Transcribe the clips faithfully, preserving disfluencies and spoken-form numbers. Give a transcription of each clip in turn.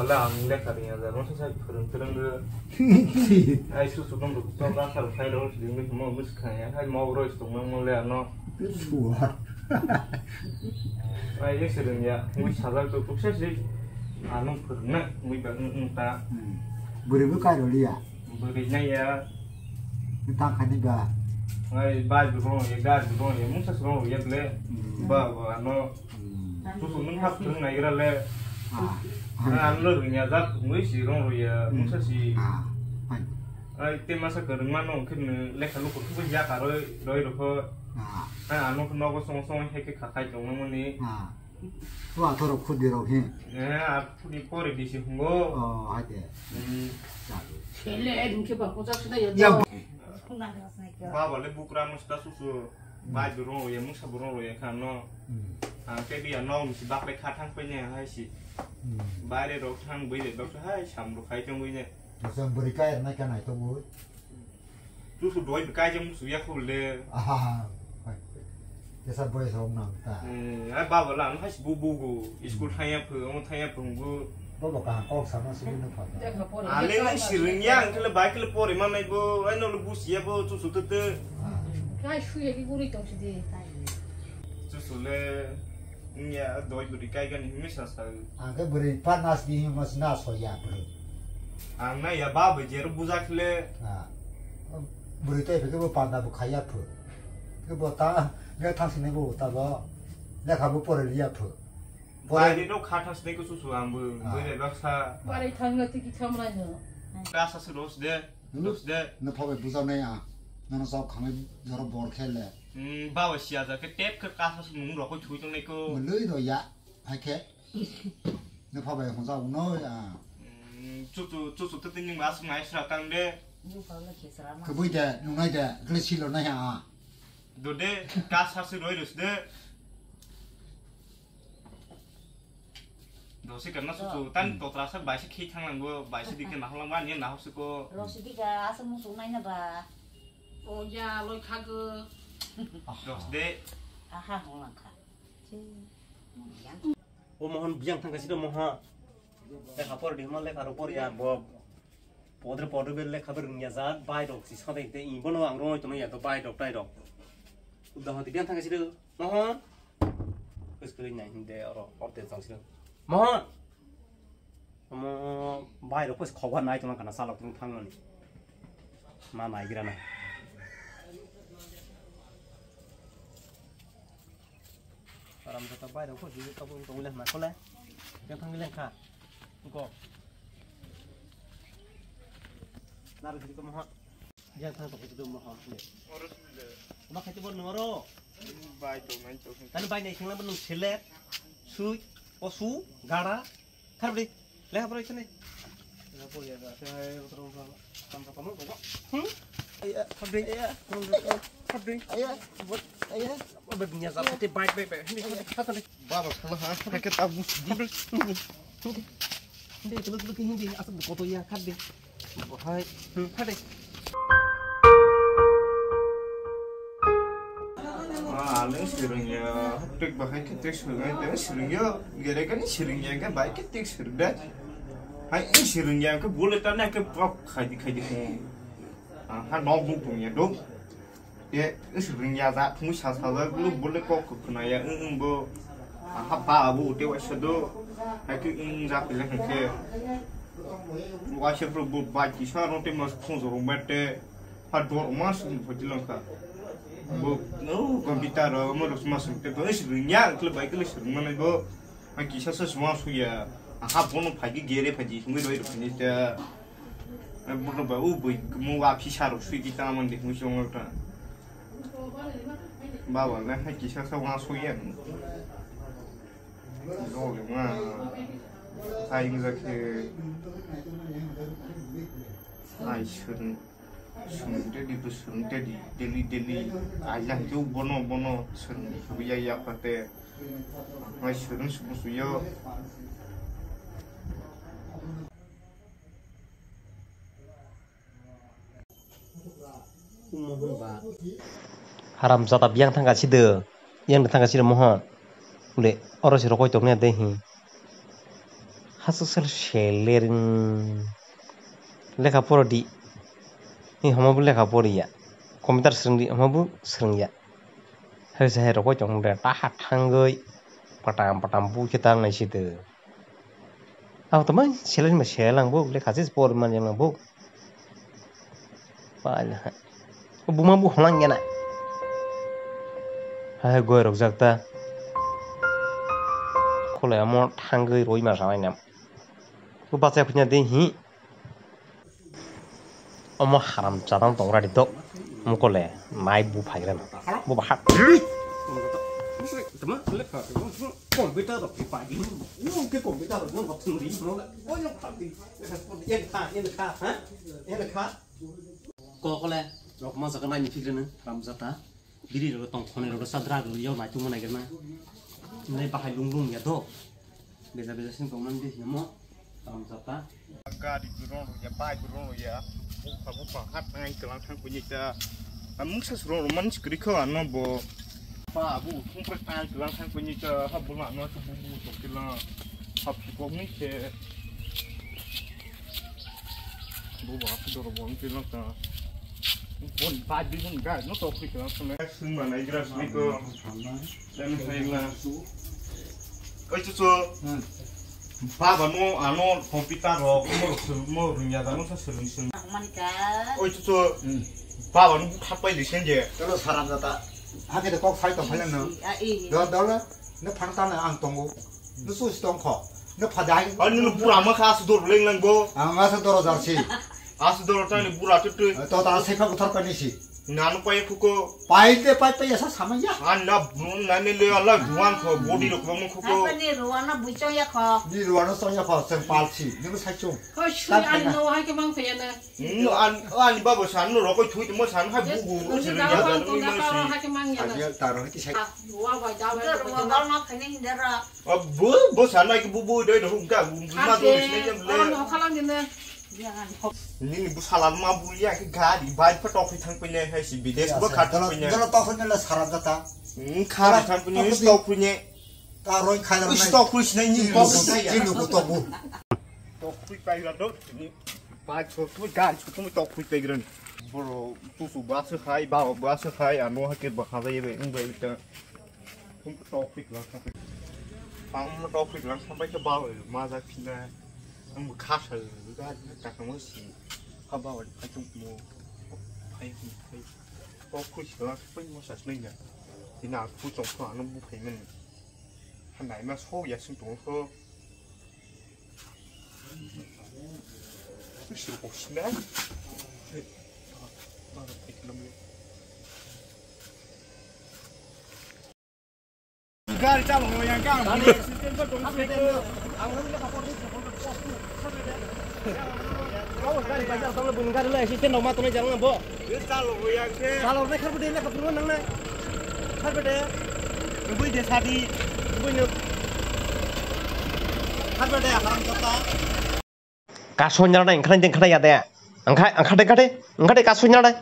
Ang lekha rwngya, masa sa phwrwng twrwng rw. Ai susu tong rw, tong rasa rw, sai rw, sidi wngwi himo, mwswkha ya, hai mok rw tong mang le ano. Suar. Ai je se rwngya, wngwi sajak to, tuksa si, ano phwrwngna, wngwi ba, wng, wng ta. Hmm. Bwrwi bo kai rw liya. Bwrwi nai ya. Ta khani ba. Ai, bai bo rw ya, gari bo rw ya, mungsa se rw ya ble. Hmm. Ba, ba, ano. Hmm. Susu nung hap thung nai gra le. Ah. Nang ano rwngya jak thungwi si rong rwya, hmm, mungsa si. Ah. Hai. Ai, te masa kwrwngma no hwnkhe nw lekha luku thubui ya karwi roi rokho. Ah. Ai, ano nogo song song hai khe khakhai tongmani. Ah. To athoro khudi rok he. Eh, a khudi pore bisi hungo. Oh, hai de. Hmm. Chalo. Sele, ai, hwnkhe ba pochak sida ya. Ya. Baba le bukra musta susu. Bai bo rong rwya, mungsa bo rong rwya kha no. Hmm. Ang tei biya nok ni si bak bai kha thang pai nai hai si. Hmm. Baire rok thang bui le dok hai sam rok khai tong bui ne. Tesa bwrwi kai rwnai kha nai to bui. Tu su doi bwkai jang musu ya khul le. Aha. Tesa boi sa ong nang ta. Hmm, ai baba la ang hai si bu bu gu. School thang ya phu, ong thang ya phu gu. Bobo kaham kok sama sugwi no phalna. Ale nang si rwngya, ang khe le bai khe le pori manai bo, ai no le busiya bo, chuchu tete. Ah. Kai suya ki guri tong sidi. Chuchu le, nya doi bwrwi kai gani himi sa sa. Ang khe bwrwi pa nas di himi mas na so ya bwrwi. Ang na ya ba bo jer bujak le. Ah. Bwrwi tai phe bo panda bo khaya phu. Khe bo ta, ga thang sini bo ta bo. Lekha bo pore liya phu. Bwrwi no kha thang sini ko chuchu ang bo, ah, bwrwi baksa. Bwrwi thang no tiki khamlai no. Kasa se dos de, dos de. No phabai bujanai a. Nono sok khamai joro bor khele. Hmm, bawa siya ja ke tep ke kasa se nung rokoi thui tongnai ko. Mului ro ya, hai khe. No phabai hon sa uno ya. Hmm, chuchu, chuchu te tini mas ngai sra tang de. Kebui de, nunai de, kle silo nai ha. Do de, kasa se roi ros de. Dosi kana susu, tan totra sak bai se khi thang lang go, bai se dikhe nahok lang ba, ni nahok se ko. Rosi dikha, asa musu nai na ba. O ya, loi kha go. Dos de. Aha, hong lang kha. O Mohon biyang thang kasi do Mohon. Lekha por di ma lekha ro por ya bo. Podre podre be lekha be rung ya ja, bai dok si sa de, de i bono ang roi to no ya to bai dok tai dok. Udah hoti biyang thang kasi do Mohon. Kus kuri nai hinde oro orte chang sino. Mohon. Omo bai rok pos khobar nai tong kana salok tong thang mani. Ma nai gira na. Aram jata bai rok pos tong tong le na kole. Yang thang le kha. Ko. Nar giri ko Mohon. Yang thang tong khe dum Mohon. Oro sile. Ma khaite bor noro. Bai tong nai tong. Tani bai nai singla bwnung sele. Sui, posu, gara. Kharbri. Lekha pora ichani. Lekha pora ya, ya, ya, ya, ya, ya, ya, ya. Hmm? Iya. Kharbri. Iya. Kharbri. Iya. Bot. Iya. Bot dunia jat. Bai, bai, bai. Ini, ini. Kata ni. Baba, salah, ha? Pakai tabus. Kharbri. Hindi, tuluk-tuluk hindi. Asal koto ya, kharbri. Bahai. Hmm, kharbri. Ah, ale swrwngya, tik bahai khe tik swrwngnai de, swrwngya, gerekani swrwngya khe bai khe tik swrwng de. Hai, swrwngya khe bullet ta na khe pok khaidi khaidi khe. Ah, ha nok nuk tongya do. Ye, swrwngya ja thung sa sa ja, lu bullet kok khnaya, ung, ung bo. Ah, ha ba bu te wa sa do. Hai khe ung ja pile khe. Wa se pro bu ba ki sa ro te mas phung zo ro mate. Ha dor ma sum phoji lang kha. Bo, no, computer ro, mo ro ma sum te, bo, is nya, kle bai kle sum ma nai bo. Ma kisa sa sum su ya. Ha, bo no phagi gere phagi, hungwi roi ro ni te. Bo no ba, u bui, mo wa phi sa ro sui ki ta man de, hungwi song ta. Ba wa na, ha kisa sa wa su ya. Dole ma. Hai, ngajak khe. Hai, sung. Sung ready bo sung ready, daily, daily. Ajang khe bono, bono, sung ya, ya, pate. Mai sung, sung, sung, yo. Haram jata biyang thangka side, yang thangka side Mohon. Ule, oro si rokoi tongni de hi. Aswk sal selereng lekha poro di. Ni hama bo lekha pori ya. Computer swrwng di, hama bo swrwng ya. Hai se hai rokoi tong de, ta ha thangoi patam patam bu khe ta nai si de. Abo to mai seleng ma selang bo, lekha se por man yang bo. Pala. Buma bu honang gena. Hai goi rok jak ta. Khole amo thangoi roi ma sanai nam. Bu bacha khunya de hi. Omo haram jadang tong radi dok. Mukole mai bu phaigra na. Bu bahat. Computer rok ke pai. Computer rok no thung ri no. Oi no pha. Yen kha, yen kha, ha? Yen kha. Kokole, rok ma jaga nai ni phikre nang, haram jata. Biri rok tong khone rok sadra rok yo nai tungma nai gana. Nai bahai lung lung ya do. Beza beza sin kong nang di namo. Haram jata. Gari burung rok ya, bike burung rok ya. Bukha bukha hat ngai kelang thang kunyita. Amung sa surong roman skri kho ano bo. Pa abu thung pra tang kelang thang kunyita. Ha bula no tu bu bu tok kelang. Ha phikok ni khe. Bo ba tu doro bon ke lang ta. Bon ba di bon ga no to ke lang ta. Sung ma nai gra sung ko. Dan hai la. Oi chu chu. Baba no ano computer ro mo mo runya da no sa selung selung. Manika. Oi chu chu. Baba no bu khapai di sen je. Chalo saram jata. Hake de kok sai to phalen no. Dol dol. No phang ta na ang tongo. No sus tong kho. No phadai. Ani no bura ma kha su dor leng lang go. Ang asa doro jarsi. Asu doro tani bura tu tu. To ta sai pha buthar pani si. Nanu pai khuko. Pai te pai pai asa sama ya. An na bun na ne le ala duan kho body rok mo khuko. Apa ni ruana bucho ya kho. Ni ruana so ya kho sen pal si. Ni sai chung. Ko shui an no hai ke mang pe ya na. No an an babo san no rokoi thui mo san ha bu bu. Ni da wan to na ta ha ke mang ya na. Abiya taro hai ki sai. Wa wa da wa. Ro wa na khani hindara. Bo bo sana ki bu bu doi doi hum ka bu ma do sne jam le. Ano khalang ni ne. Nini bu sala ma bu ya ki gari bai pa tok thang pine hai si bides ba khat pine. Dala tok ne la sara jata. Khar thang pine stok pine. Ta roi khai la. Stok pine ni tok sai ya. Ni lu tok bu. Tok pui pai la do ni. Bai so tu gari so tu tok pui pai gran. Boro tu su ba se khai ba ba se khai ano ha ke ba kha ye be ung bai ta. Tung tok pik lang sampai. Pang mo tok pik lang sampai ke bawal ma ja phina. Ang bu kha sa ga ta ka mo si. Kha bawal ka tung mo. Phai phai. Tok pik lang sampai mo sa snai na. Ina ku tong ko ano bu phai men. Hanai ma so ya sing tong ko. Gari chalo yang kang. Ang nang le kapor ni kapor ni post tu. Kau gari bajar tole bun gari le assistant nama tole jalan bo. Salok nai kharbo de lekha phuru nang nai. Kharbo de. Bui de sadi. Bui no. Kharbo de haram jota. Kaso nyara nai khana ding khana ya de. Angkha angkha de khade. Angkha de kaso nyara nai.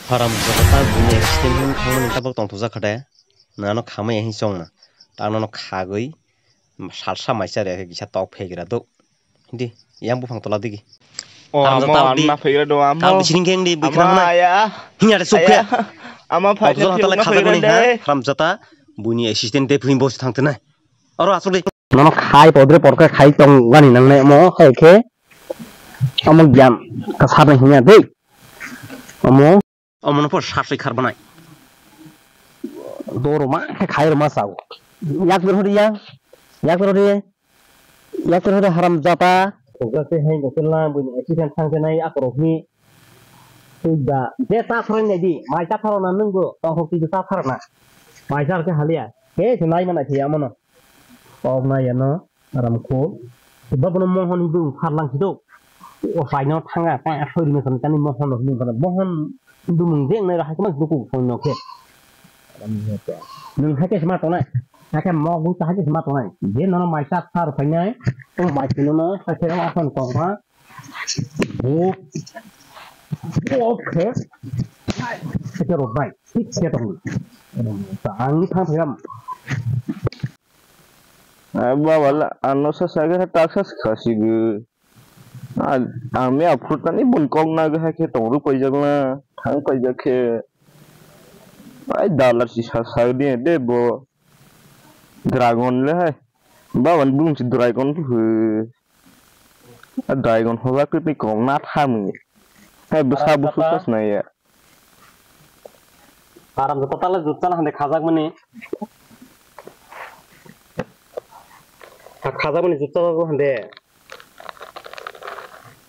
Haram jota ta bini accident hin thangmani tabok tongthokjak khade. Nano khamai hin chongna. Ta nono khagwi. Salsa maisa re kisa tok phegra do. Hindi, yang buphang tola digi. O amo, amo na phegra do amo. Kal bising keng di bikra na. Hinya de sukhe. Amo phai tala khadak mani ha. Haram jata. Buini assistant de phim bos thang tena. Aro asuk de. Nono khai podre porka khai tong gani nang ne mo khai khe. Amo gyam ka sarna hinya de. Amo. Omono por saswi khar banai. Doro ma khe khai rw ma sao. Yak ber hori ya. Yak ber hori. Yak ber hori haram jata. Khoksa se hai no kela buini accident thang se nai akorok ni. Tui da. Je ta thoroi nai di. Mai ta tharo na nung bo. Tong hok tui ta tharo na. Mai ta ke halia. He se nai ma nai se ya mono. Kok nai ya no. Aram kho. Ba bono mohon hindu pharlang sido. O saino thanga ta asoi rino san tani mohon rok hindu pharlang. Mohon hindu mung jeng nai hai kama duku phone no khe. Nung hai khe sma tongnai. Hai khe mok bu hai khe sma tongnai. Je nono mai sa thar phainai. O mai sino no hai khe asan kong ha. O. O khe. Khe rw bai, fix khe tong. Ang thang thang. Baba la, ano sa sa khe tak sa sa si gw. Ang me aphuru tani bun kok na gw hai khe tong rw paijak na, thang paijak khe. Ai dalar si sa sa de de bo. Dragon le hai. Baba ni bung si dragon tu. Dragon hola khe tei kok na tha mung. Hai bwsa bwsa sa na ya. Aram jota tala jut chala hande khajak mani. Kha-, khajak mani jut chala hande.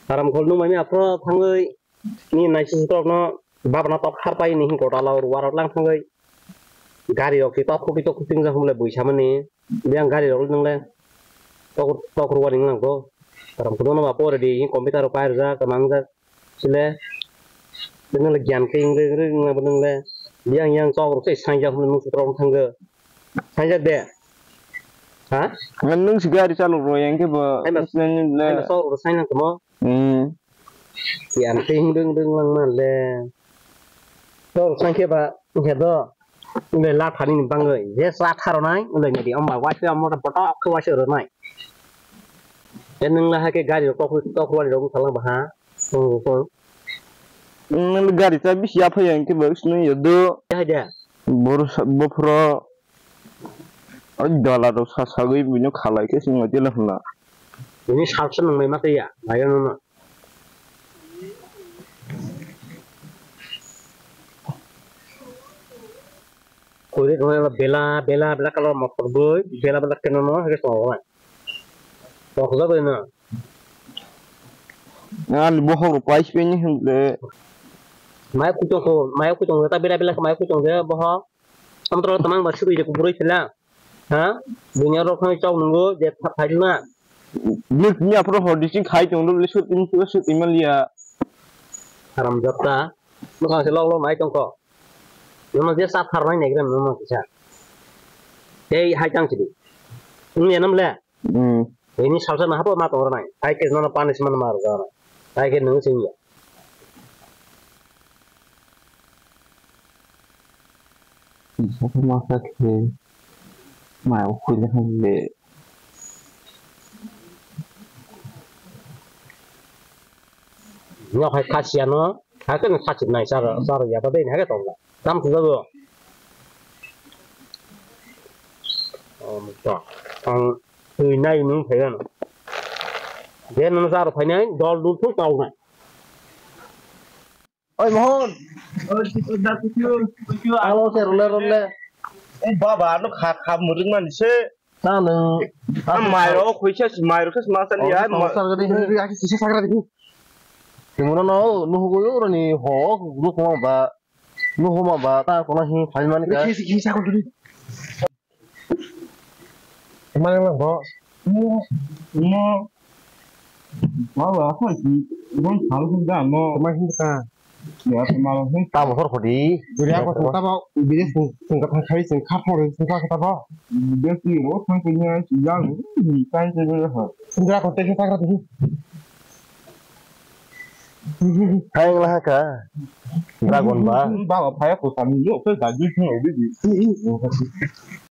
Aram khol nung mani aphro thangwi ni naisi tok no baba no tok khar pai ni hin kota la ur warok lang thangwi. Gari rok si tok khuki tok khuki jang humle bui samani. Biang gari rok nung le tok tok ruwa ning lang ko. Aram khol no ba pore di computer rok pai rwjak mangjak. Chile, bini le gyan khe wngwi, wngwi, wngwi, wngwi, bini le, yang, yang, chok rok se sangjak hwnwi nung sitra wng thangwi. Sangjak de? Ha? Ngan nung si gari chalok rw yang khe bo, Hai ma, nung le. Hai ma chok rok sai nang tongmo? Hmm. Gyan khe wngwi, wngwi, wngwi, wngwi le. Chok rok sai khe ba, wng khe do. Wng le la thani ni bangwi. Je sa tha rw nai, wng le nedi, amba wai se, amba ta poto, khe wai se rw nai. Te nung le hai khe gari rok tok, tok rwani rok wng thalang ba ha? Nwng gari cha bisi ya phai ya hwnkhe bo swnwi ya do. Hai de. Boro sa-, bophoro o dola rok sa sagwi bini khalai khe swngo tila hwnna. Bini salsa nang mai ma twi ya, nayo no no. Kuri kuri bela bela bela kalo motor boi bela bela keno no hake songo. Tokjagwi no. Ani bokhok rok pai sipeni hwnle. Mai kuchung ko, mai kuchung ta bela bela mai kuchung de boho. Amtro tamang ba suri je kuburoi sila. Ha? Bunya rok khang chau nungo je pha-, phailna. Ni, ni aphro hor dising khai tong le sut in sut in malia. Haram jatta. Mo khang se lok lok nai tong ko. Nono je sa phar nai negra nono kisa. Tei hai tang sidi. Nung ya nam le. Hmm. Ini salsa na hapo ma tong nai. Hai ke nono panis man mar ga. Hai ke nung sing ya. Saka masa ke. Mai ukui le hande. Nok hai khasiya no, hai khe no khasi nai sar, sar ya ba dei hai khe tong. Tam khu jago. Om to. Ang twi nai nung phai ano. Je nung sar phai nai, dol dul thu tau nai. Oi, Mohon. Oi, Chitu, da, Chitu, Chitu, alo se role, role. Eh, baba, ano kha, kha muring mani se. Ta nung. Ah, mairo, khuisa si, mairo khe sma sani, ah, ma- sar gadi, hini, aki kisa sagra di. Timono no, nuhu go yo rani ho, nuhu ma ba, nuhu ma ba, ta kono hi, phai mani ka. Kisi, kisa ko di. Mani ma bo. No, no. Baba, ako si, bon khal khum da, no. Ma hin ka. Ya, tamo hor khodi. Buri ako sung tamo, bide sung, sung ka thang khai, sung kha thang, sung kha tamo. Bide si ro thang kanya si yang, ni kai se ha. Sung ko te kha kha. Hai ngla ka. Dragon ba. Ba ba phaya ko sami yo, se da ju sung bidi.